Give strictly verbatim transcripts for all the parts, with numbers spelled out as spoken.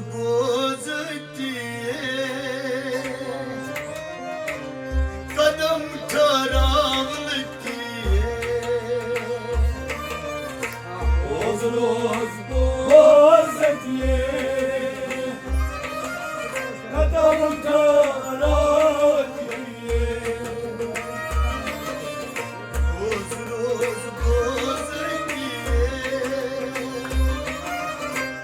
بوزتی قدم ٹھہراونتی۔ روز روز بوزتی قدم ٹھہراونتی۔ روز روز بوزتی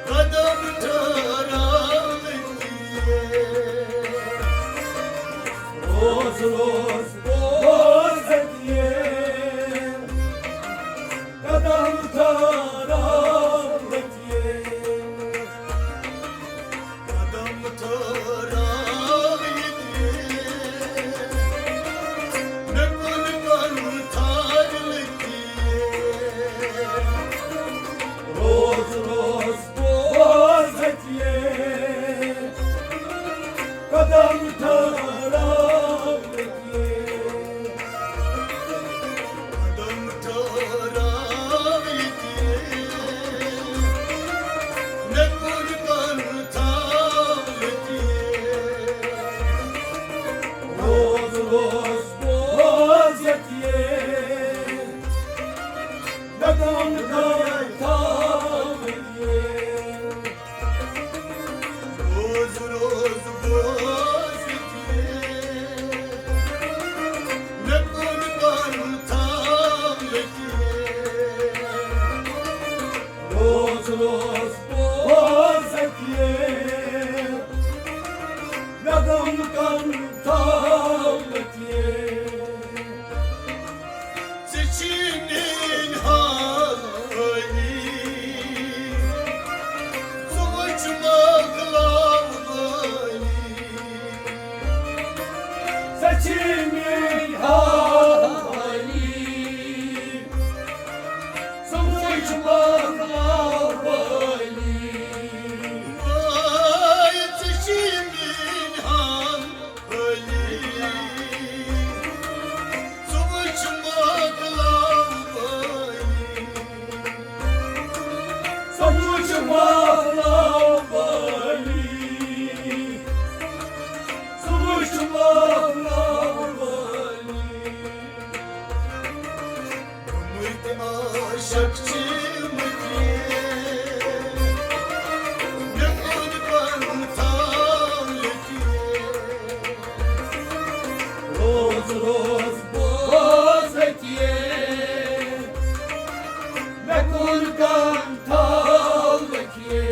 قدم ٹھہراونتی۔ روز روز بوزتی قدم ٹھہراونتی۔ قدم ٹھہراونتی۔ مےٚ کُن کَن تھاونتی۔ روز روز بوزتی قدم ٹھہراونتی۔ قدم ٹھہراونتی۔ مےٚ کُن کَن تھاونتی۔ روز روز بوزتی قدم ٹھہراونتی۔ روز روز بوزتی مےٚ کُن کَن تھاونتی۔ روز روز بوزتی مےٚ کُن کَن تھاونتی۔ ژےٚ چھی میٛٲنۍ حٲلی، ژٕ وٕچھ مۄکلاو وٲلی۔ ژےٚ چھی میٛٲنۍ حٲلی، ژٕ وٕچھ مۄکلاو وٲلی۔ وٲے، ژےٚ چھی میٛٲنۍ حٲلی، ژٕ وٕچھ مۄکلاو وٲلی۔ ژٕ وٕچھ مۄکلاو وٲلی۔ ژٕ وٕچھ مۄکلاو وٲلی۔ گٔمٕتۍ عاشق چھِ مٔکرۍ، مےٚ کوٚر پَنُن تھاو ییٚتہِ۔ روز روز بوز أتی، مےٚ کوٚر کَن تھاو أتی۔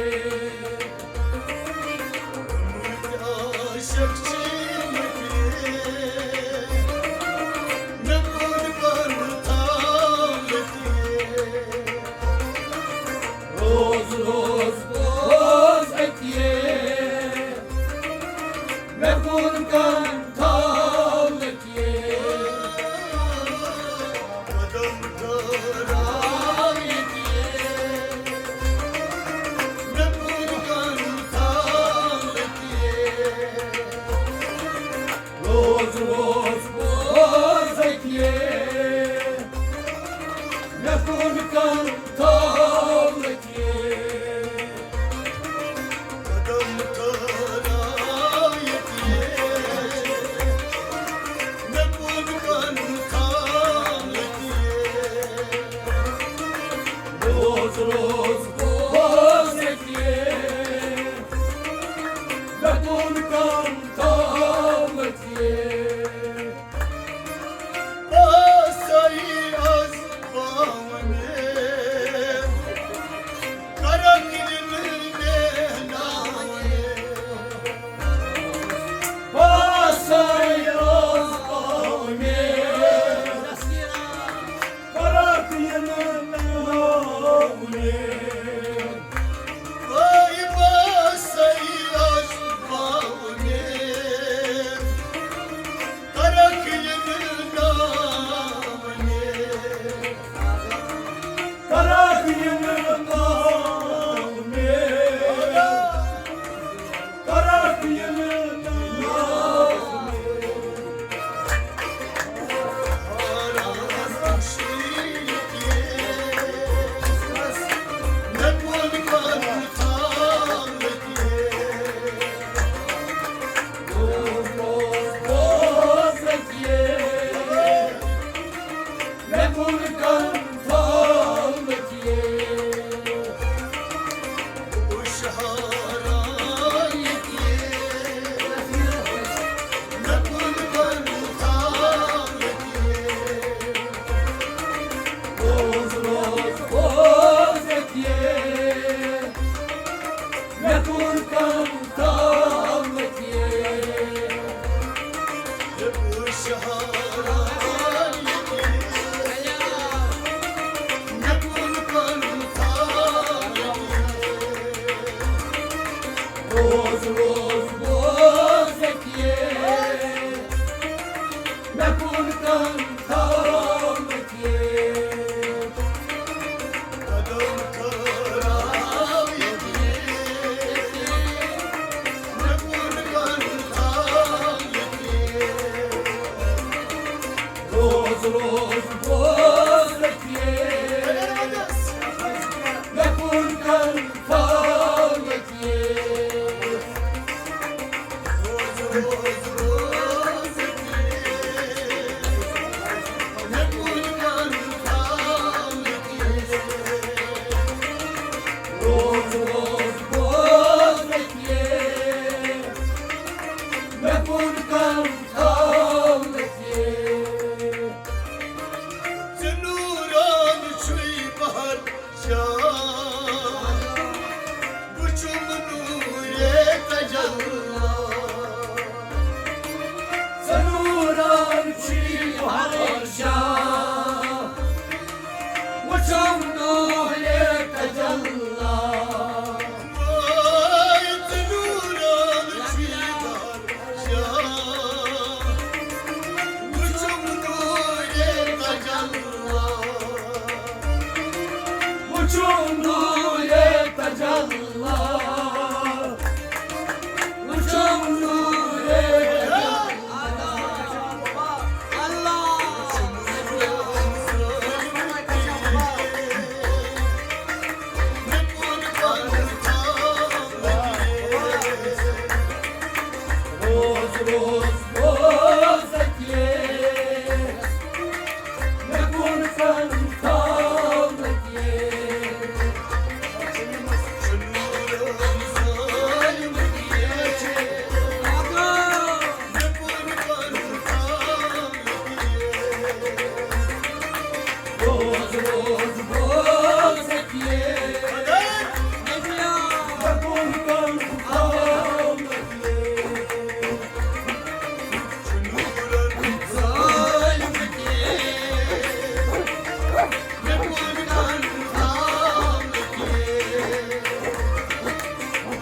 کوٚر کم تام ییٚتہِ۔ مےٚ کوٚر شہارا ییٚتہِ۔ مےٚ کوٚر کم تام ییٚتہِ۔ روز روز بوز ییٚتہِ۔ مےٚ کوٚر کم تام ییٚتہِ۔ قدم ٹھہراو ییٚتہِ۔ مےٚ کوٚر کم تام ییٚتہِ۔ روز روز بوز ییٚتہِ۔ مےٚ کوٚر کم تام ییٚتہِ۔ روز روز بوز ییٚتہِ۔ مےٚ کوٚر کم تام ییٚتہِ۔ روز روز بوز ییٚتہِ۔ مےٚ کوٚر کم تام ییٚتہِ۔ ژےٚ نوٗران چھُے بہر شاہ، وُچھُم نوٗرے تجلی۔ ژےٚ نوٗران چھُے بہر شاہ، وُچھُم نوٗرے تجلی۔ وٲے ژےٚ نوٗران چھُے بہر شاہ، وُچھُم نوٗرے تجلی۔ وُچھُم نوٗرے تجلی۔ وُچھُم نوٗرے تجلی۔ روز روز بوز ییٚتہِ۔ مےٚ کوٚر کم تام ییٚتہِ۔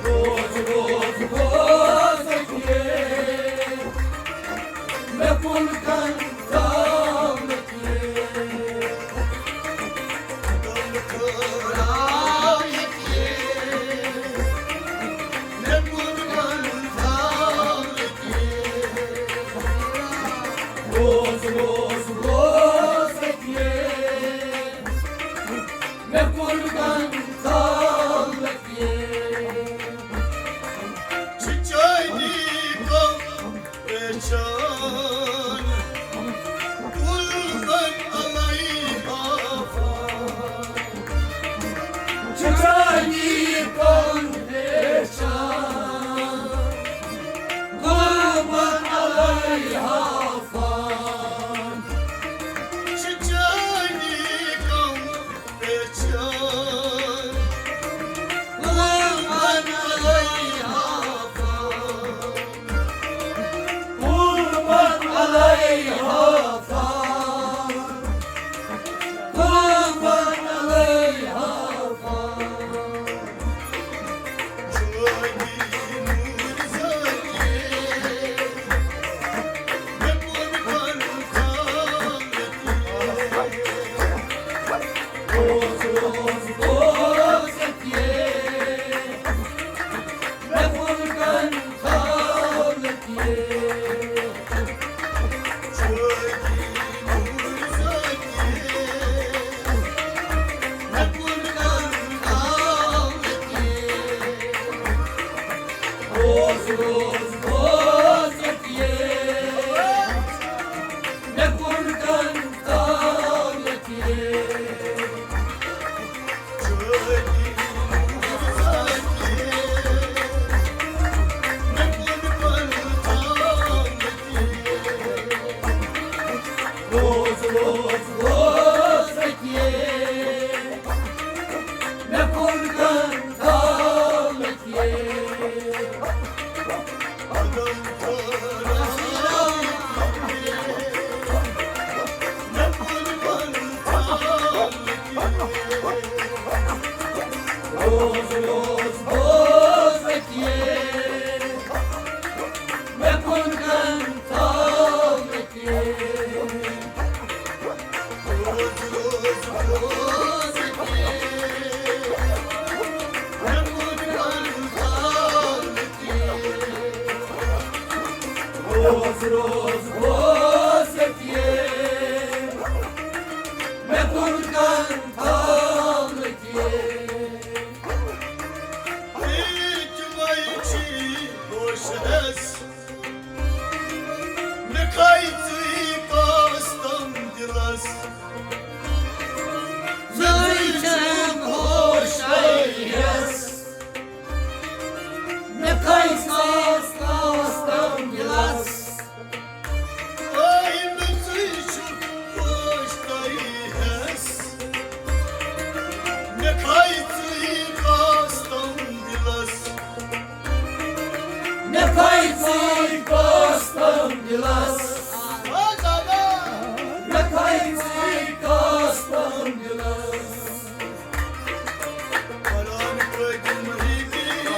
روز روز بوز ییٚتہِ۔ مےٚ کوٚر کم تام ییٚتہِ۔ روز روز روز ییٚتہِ۔ مےٚ کوٚر کم تام ییٚتہِ۔ چھِ چٲنی کم پہچان، قلبن علیہا فان۔ چھِ چٲنی کم پہچان، قلبن علیہا فان۔ چھِ چٲنی کم پہچان، قلبن علیہا فان۔ قلبن علیہا فان۔ قلبن علیہا فان۔ روز روز بوز ییٚتہِ۔ مےٚ کوٚر کم تام ییٚتہِ۔ روز روز بوز ییٚتہِ۔ مےٚ کوٚر کم تام ییٚتہِ۔ چھَس۔ مےٚ کھے ژٕے کاسہٕ تَم دِلَس۔ زٕے چھَم ہوشے ہٮ۪س۔ مےٚ کھے کاسہٕ تَم دِلَس۔ اے مےٚ ژٕے چھُکھ پٲٹھۍ تۄہہِ ہٮ۪س۔ مےٚ کھے ژٕے کاسہٕ تَم دِلَس۔ مےٚ کھے ژٕے کاسہٕ تَم دِلَس۔ آ دادا۔ مےٚ کھے ژٕے کاسہٕ تَم دِلَس۔ قرآن پٲٹھۍ محی الدین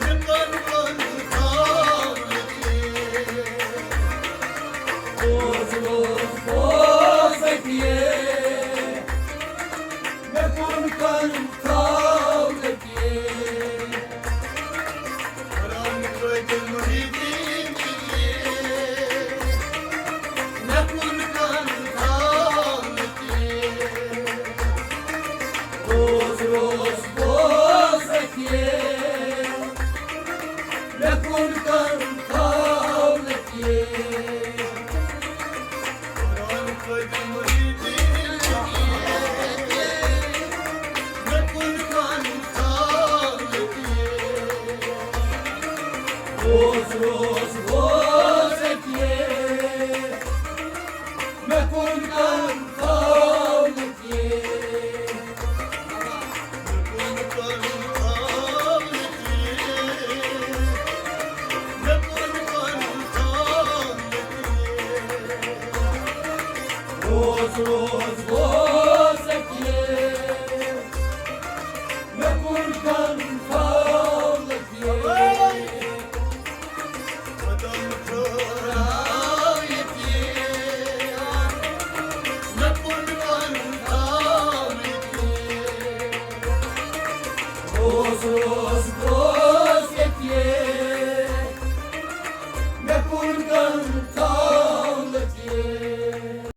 مےٚ کَن کَن تھاو یقین۔ روز روز بوز یقین۔ مےٚ کَن کَن تھاو یقین۔ قرآن پٲٹھۍ محی الدین یقین۔ مےٚ کَن کَن تھاو یقین۔ روز روز بوز یقین۔ مےٚ کُن کَن تھاو نہٕ کینٛہہ۔ قرآن پٲٹھۍ محی الدین یقین۔ مےٚ کُن کَن تھاو نہٕ کینٛہہ۔ روز روز بوز یقین۔ مےٚ کُن کَن تھاو نہٕ کینٛہہ۔ روز روز بوز یقین۔ مےٚ کُن کَن تھاو نہٕ کینٛہہ۔ قدم ٹھہراو ییٚتی، مےٚ کُن کَن تھاو ییٚتی۔ روز روز